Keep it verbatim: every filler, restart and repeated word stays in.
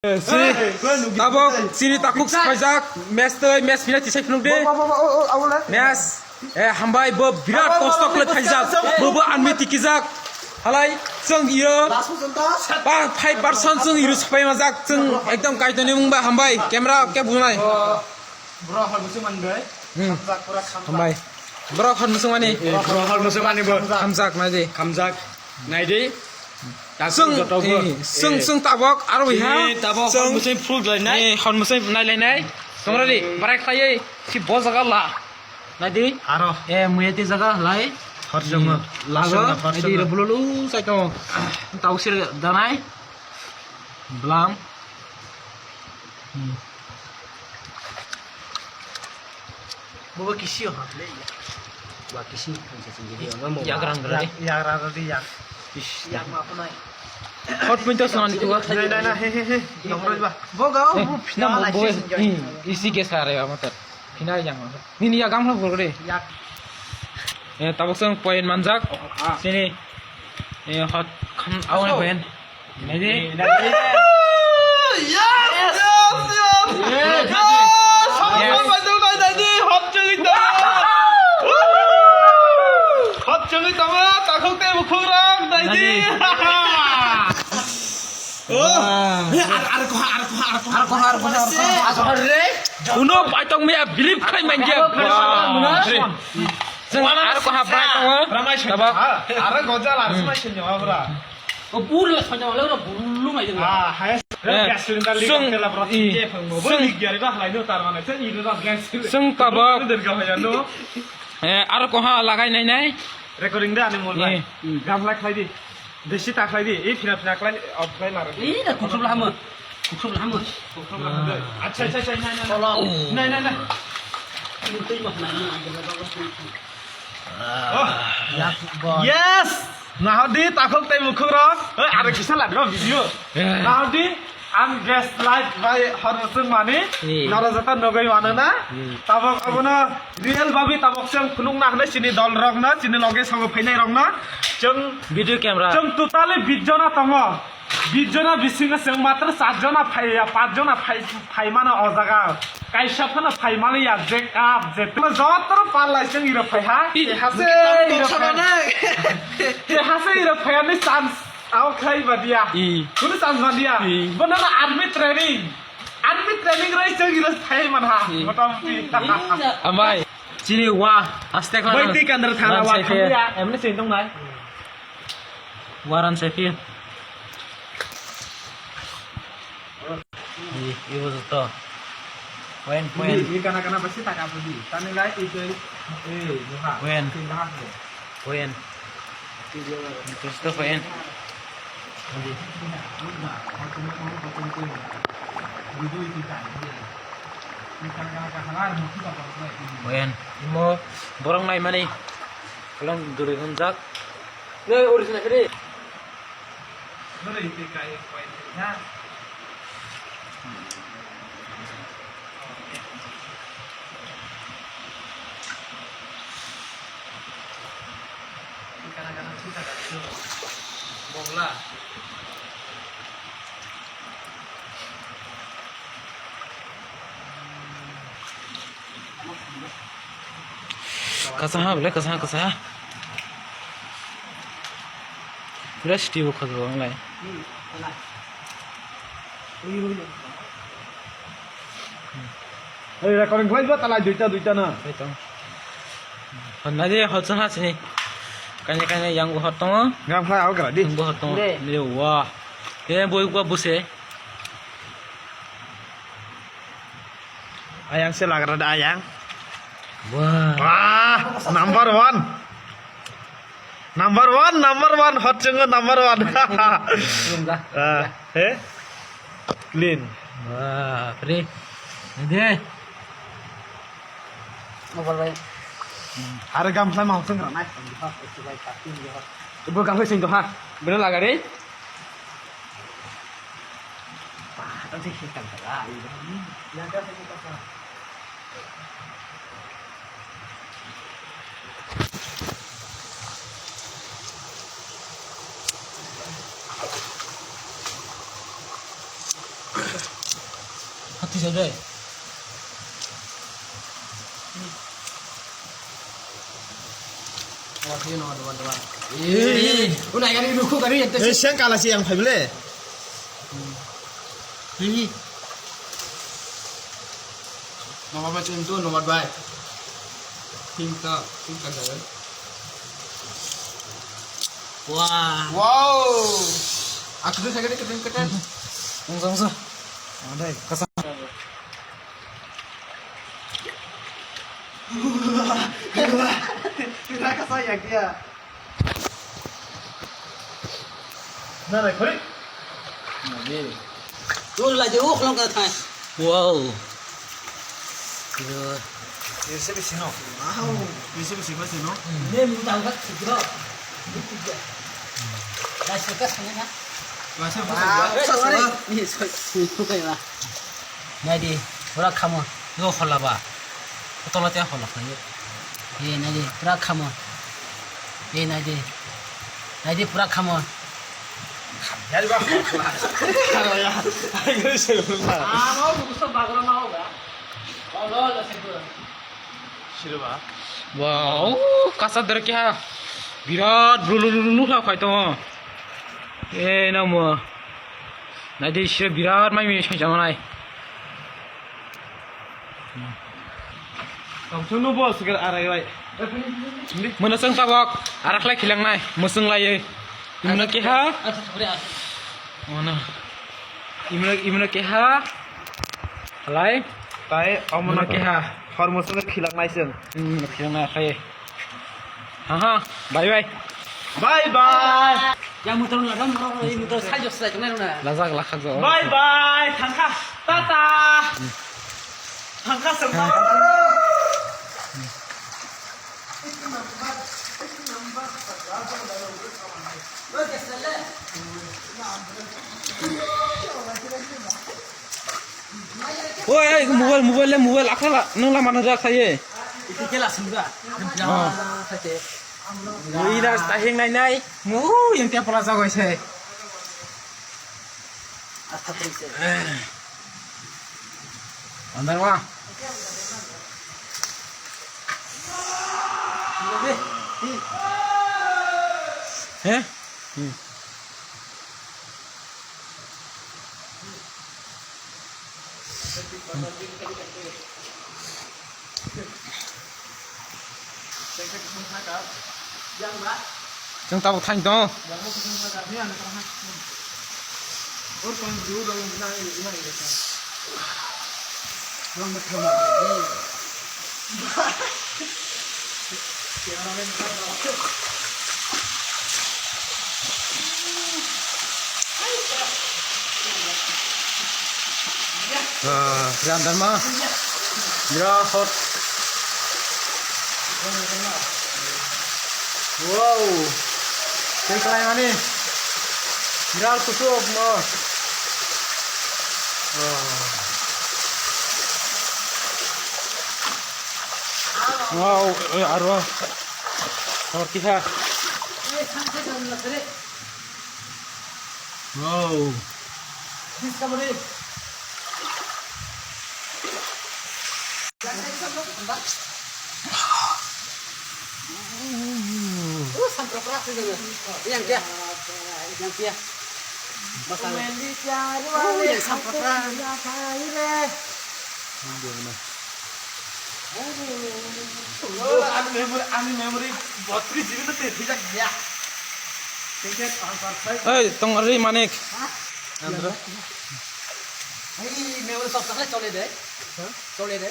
Si, tabok chini takhuk siphaijak, match tei match phina tisai phunuk de. Match, eh, hambai bo birat kosto khlai phaijak, bo bo anmi tikijak. Halai, chwng iro, pa, five percent chwng iro sapai majak, chwng ekdom kaitoni mungba hambai, camera ke bunai. Bro, hor musu manbai. Hmm. Hambai. Bro, hor musu mani. Bro, hor musu mani bo. Hamjak, nai de. Hamjak. Nai de. Sung, joto bo. Eh, sung, sung tabok, aro iha. Tabok, hor musu full lai nai. Eh, hor musu nai lai nai. Songrari, barai khlai, si bo jaga la. Nai de. Aro. Eh, muya te jaga lai. Hor jongo. Lago, hor jongo, hor jongo. Nai de, ro bululu, sai tamo. Tau sir danai. Blam. Hmm. Bobo kisi yo ha. Ba kisi, kisi, kisi, kisi, kisi. Yagrang, yagrang, yagrang, yagrang. Ish, yak ma punai. Hot point to sound tu. Nai, nai, nai, he, he, he. Nongkroi ba. Bo ga, bo phina na, bo, lai bo, si, hmm, isi ke sare ba matar. Phina yang ma. Nini ya gam hlo gurgre. Yak. Eh, tabok song point manjak. Ah. Sini. Eh, hot kham awal point. Nai di. Yes! Yes! Yes! Yes! Yes! Yes! Yes! Yes! Hot chungwi tamo! Hot chungwi tamo! Takhuk tei bukhuk rok, nai di! Nai di. Oh! Wow. Hey, ar, ar koha, ar koha, ar koha. Ar koha, ar koha, ar koha. Ar koha re? Uno baitong mia believe khai manja. Wow. Chwng aro koha brai tongo. Tabok. Aro gojal ar smai sinyo abra. O buru la sanya wala buru lu mai jeng. Ah, hai. Eh, gas cylinder li chwng, kela bro, i, ke phang bo. Chwng, lik yari ba halai no tar mane. Chwng i gas cylinder. Chwng tabok. Derga hoya no. Eh, aro koha lagai nai nai. Recording da ani mol bai. Eh. Gam lai khlai di. Besi ta khlai di. Ei phina phina khlai, off khlai la. Ei da kukhrup la hamo. Kukhrup la hamo. Kukhrup la hamo. Acha, acha, acha, nai, nai, nai. Nai, nai, nai. Twi ma khlai ni. Oh. Yes! Nahodi takhuk tei mukhuk rok. Eh, aro kisa la dro video. Eh. Nahodi ang gas light bai hor muchung mani. Eh. Noro jata nogoi mano na. Eh. Tabok abono real babi tabok chwng phunuk na hwnwi chini dol rok na, chini loge songo phainai rok na. Chwng video camera. Chwng totally bijona tongo. Bijona bisingo chwng matro charjona phaiya, pachjona phai, phaimano o jaga. Kaisa phano phaimaliya, Jacob, Jacob. Jotoro pallai chwng iro phaiha. Tehase iro phai. Tehase iro phaiya ni chance. Ao khlai badia. I. Kunu chance badia. I. Bono army training. Army training roi chwng iro phai manha. I. Motamoti. Amai. Chini wa. Aste khlai. Bai ti kandar thana wa. Emne chini tongnai. Waran sefi. Ih, ibu tuh. Poin, poin. Ini, ini kana-kana pasti tak apa di. Tani lai itu, eh, buka. Poin. Tinggal aku. Poin. Itu tuh poin. Poin. Imo borong nai mani. Kalau duri hunjak. Nai original kiri. Kasa ha, bole kasa ha, kasa ha. Pura city bo khajak ang lai. Oi, recording khlai ba, talai duita, duita na. Honna je hot ha sini. Kaine kaine yang bo hot tongo. Gam khlai agra di. Yang bo hot tongo. De. Ni wah. Ye boi ko buse. Ayang se lagra da ayang. Wah. Wah, number one. Number one, number one, hot chungo number one. Belum dah. Ah, eh? Clean. Wah, pre. Ini. Mobile bai. Are gam khlai ma hot chungo nai. Ibu gam khlai sing to ha. Bener laga deh. Tisa dai. Wah, dia nomor dua, dua. Eh, unai kali ruku kali yang Eh, siang kalah siang, Febile. Ini. Nomor berapa itu? Nomor dua. Pinta, pinta, kan? Wah. Wow. Aku tuh sakit, sakit, sakit. Mungsa, mungsa. Ada, kasar. Kita kasar ya, dia. Nana, kori. Nadi. Tuh lah jauh kalau kata. Wow. Yo. Yo se bisi no. Wow. Yo se bisi bisi no. Ne mu tau kat sih bro. Dah suka sana na. Masa Wow, bisi. Sorry. Ni sorry. Ni bukan lah. Naidi, pura khamo. Yo hola ba. Tola te hola khayo. Ye naidi, pura khamo. Ye naidi. Naidi, pura khamo. Yari ba. Amo busto bagro ma hoga. Olo lo se pura. Sirba. Wow, kasa der kya. Birat bulu bulu bulu kha khai to. Eh, namo. Naidi sira birat mai mi sai jamanai. Tongthokno bo sigar arai bai. Mano chwng tabok, arak lai khilangnai, mwswng laiwi. Imno keha. Ono. Imno, imno keha. Halai. Tai omono Imno keha. Hor mwswng khilangnai chwng. Imno khilangnai khai. Haha, bye bye. Bye bye. Yang motor na ram ram ini motor saja saja kena na. Lajak lakhak jo. Bye bye. Thangkha. Tata. Thangkha sengkha. Oi, oi, mobile, mobile, mobile, akhala, nung lama nang jak saye. Itu kela sungga. Ah. Ira tahing nai nai. Mu, yang tiap pala jago ise. Asta pun se. Andar wa. Eh? Chwng tabuk thaini tongo. Ah, Priyan Dharma. Birat hot. Wow. Tei khlai mani. Birat kusu mo. Wow, eh, aro. Hor kiha. Wow. Discovery. Oh, sampra prak sih gitu. Yang dia. Yang dia. Masalah. Oh, yang sampra prak. Ani memory, ani memory botri jibi no te thijak ya. Oi, tong ari Manik. Andro. Ani memory sob tak chole de. Chole de.